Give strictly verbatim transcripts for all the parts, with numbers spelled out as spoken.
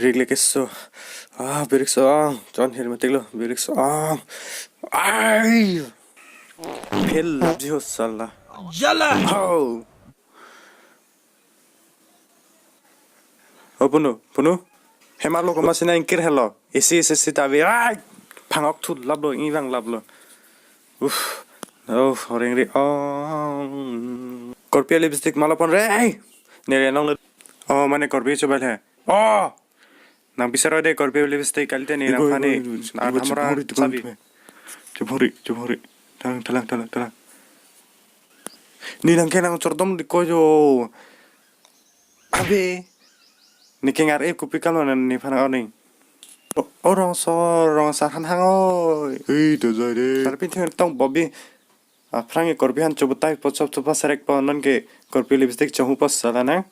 Birik le keso. Ah, birik so-ong. Chonghir matik lo, birik so-ong. Ai! Phel lapji ho sala. Jala! Ho! O Punu, Punu. Hemar lo komat si nang ingkir helo. Isi isi si tavi. Ai! Phangok thu laplo, ingvang laplo. Uff. Oh, oreng ri. Oh. Korpi lipstick malapon re. Nere nong le. Oh, mane korpi chobai le. Oh! Nang bisaro de korpi lipstick kalite ne nang pani. Nang hamra chabi. Chubhori, chubhori. Thalang, thalang, thalang, thalang. Ne nang ke nang chordom di ko jo. Abe. Ne ke ngar e kopi kalo na nephan aning. O, o rongso, rongso han hang oi. Hei, to jai de. Sarpi theng tong bobi. Aphrang ke korpi han chobutai po chop chopa serek po non ke korpi lipstick chohu po sala nang.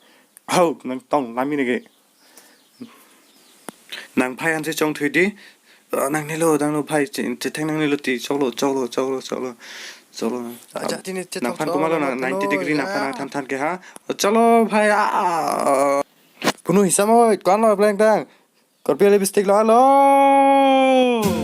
Hau, nang tong lami ne ke. Nang phai han si chongthui di. Ah, nang nelo, nang lo phai, che-, chetheng nang nelo ti, choklo, choklo, choklo, choklo. Choklo. Aja ti ne nang chethong phan choklo, kumalo nang nang ninety telo, degree nang ya. Phan nang than than ke ha. Choklo, phai, ah, ah, ah. Punu hisam oi, kwan lo pleng tang. Korpi lipstick lo alo.